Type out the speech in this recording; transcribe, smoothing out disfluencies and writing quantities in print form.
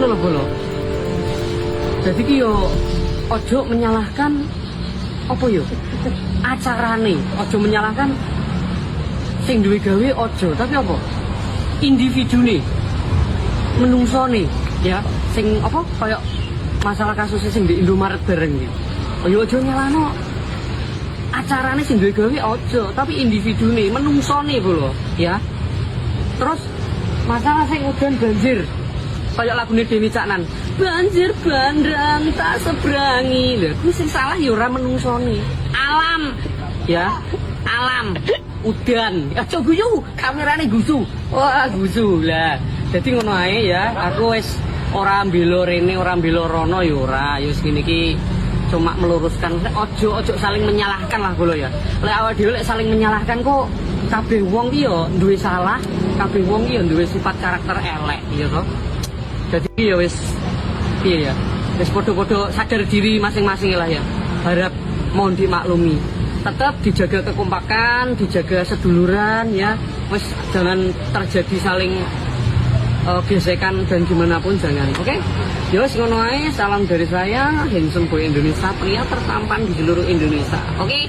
Ngono lho, Bolo. Jadi ki yo ojo menyalahkan apa yo acarane, ojo menyalahkan sing duwe gawe ojo, tapi apa? Individune, menungsone ya, sing apa kayak masalah kasusnya sing di Indomaret bareng iki. Oh yo ojo nyalahno acarane sing duwe gawe ojo, tapi individune, menungsone, Bolo, ya. Terus masalah sing udan banjir, kayak lagune Denny Caknan, "Banjir bandang tak seberangi." Lha kuwi sing salah ya ora menungsone, alam ya, alam udan. Aja guyu, kamerane gusu, wah, gusu lah. Jadi ngono ae ya, aku wis ora mbela rene, ora mbela rono ya ora ya, wis ngene iki cuma meluruskan, ojo ojo saling menyalahkan lah, Bolo, ya. Lek awake dhewe lek saling menyalahkan kok kabeh wong ki ya duwe salah, kabeh wong ki ya duwe sifat karakter elek, ya toh. Jadi ya wis, piye ya, wis podo-podo sadar diri masing-masing lah ya. Harap mohon dimaklumi, tetap dijaga kekompakan, dijaga seduluran ya. Wis jangan terjadi saling gesekan dan gimana pun jangan, oke? Ya wis ngono ae, salam dari saya, Handsome Boy Indonesia, pria tertampan di seluruh Indonesia. Oke.